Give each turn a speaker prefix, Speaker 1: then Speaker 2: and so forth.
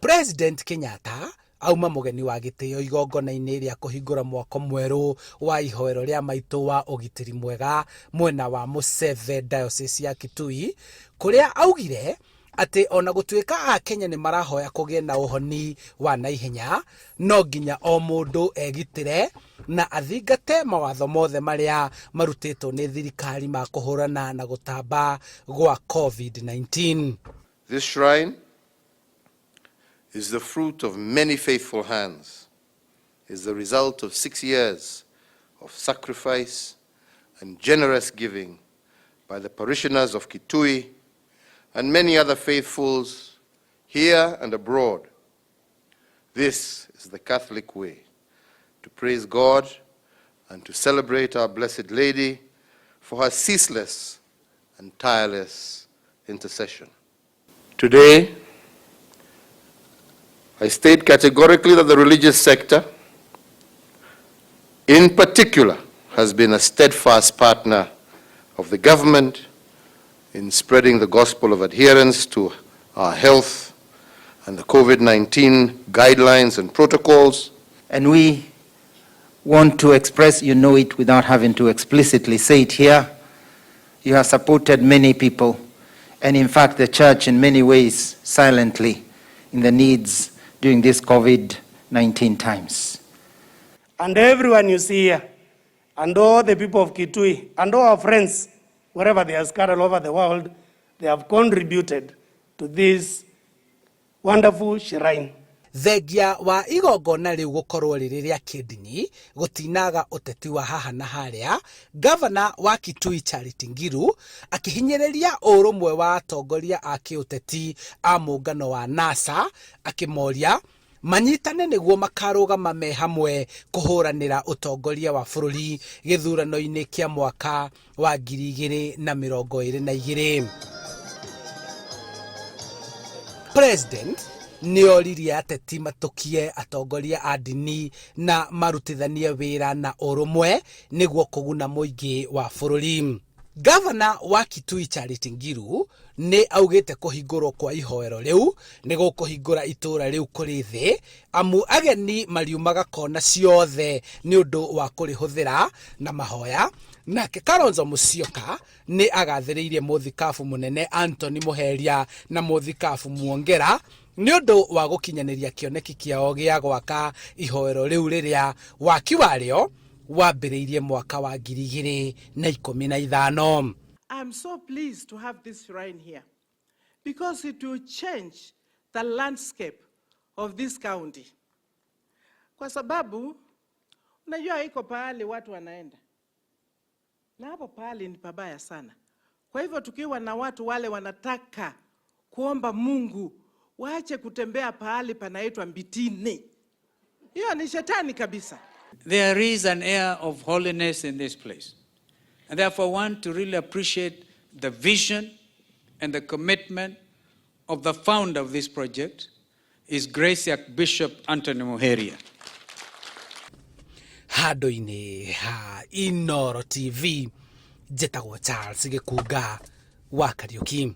Speaker 1: President Kenyatta auma mũgeni wa gĩtĩo igongona-inĩ rĩa kũhingũra mwako mwerũ wa ihoero rĩa maitũ wa ũgitĩri mwega mwena wa Museve Diocese ya Kitui, kũrĩa augire atĩ ona gũtuĩka Akenya nĩ marahoya kũgĩe na ũhoni wa naihenya, no nginya o mũndũ egitĩre na athingate mawatho mothe marĩa marutĩtwo nĩ thirikari ma kũhũrana na gũtamba gwa COVID-19.
Speaker 2: This shrine is the fruit of many faithful hands, is the result of 6 years of sacrifice and generous giving by the parishioners of Kitui and many other faithfuls here and abroad. This is the Catholic way to praise God and to celebrate our Blessed Lady for her ceaseless and tireless intercession. Today, I state categorically that the religious sector, in particular, has been a steadfast partner of the government in spreading the gospel of adherence to our health and the COVID-19 guidelines and protocols.
Speaker 3: And we want to express, you know it without having to explicitly say it here, you have supported many people, and in fact the church in many ways silently in the needs during this COVID-19 times.
Speaker 4: And everyone you see here, and all the people of Kitui, and all our friends, wherever they are scattered all over the world, they have contributed to this wonderful shrine.
Speaker 1: Thengia wa igongona rĩu gũkorwo rĩrĩ rĩa kĩndini gũtinaga ũteti wa haha na harĩa, Gavana wa Kitui Charity Ngilu akĩhinyĩrĩria ũrũmwe wa atongoria a kĩũteti a mũngano wa NASA akĩmoria manyitane nĩguo makarũgama me hamwe kũhũranĩra ũtongoria wa bũrũri gĩthurano-inĩ kĩa mwaka wa ngiri igĩrĩ na mĩrongo ĩrĩ na igĩrĩ. President nĩ oririe ateti matũkie atongoria a ndini na marutithanie wĩra na ũrũmwe nĩguo kũguna mũingĩ wa bũrũri. Gavana wa Kitui Charity Ngilu nĩ augĩte kũhingũrwo kwa ihoero rĩu nĩ gũkũhingũra itũũra rĩu kũrĩ thĩ, amu ageni mariumaga kona ciothe nĩ ũndũ wa kũrĩhũthĩra na mahoya. Nake Kalonzo Musyoka nĩ agathĩrĩirie mũthikabu mũnene Anthony Muheria na mũthikabu Mwongera nĩ ũndũ wa gũkinyanĩria kĩoneki kĩao gĩa gwaka ihoero rĩu rĩrĩa waki warĩo wambĩrĩirie mwaka wa ngiri igĩrĩ na ikũmi na ithano.
Speaker 5: I'm so pleased to have this shrine here because it will change the landscape of this county. Kwa sababu unajua iko pahali watu wanaenda na hapo pahali ni pabaya sana. Kwa hivyo tukiwa na watu wale wanataka kuomba Mungu waache kutembea pahali panaitwa Mbitini. Hiyo ni shetani kabisa.
Speaker 6: There is an air of holiness in this place. And therefore I want to really appreciate the vision and the commitment of the founder of this project, His Grace Archbishop Anthony Muheria.
Speaker 1: Handũ-inĩ ha Inooro TV, njĩtagwo Charles Gĩkunga wa Kariũki.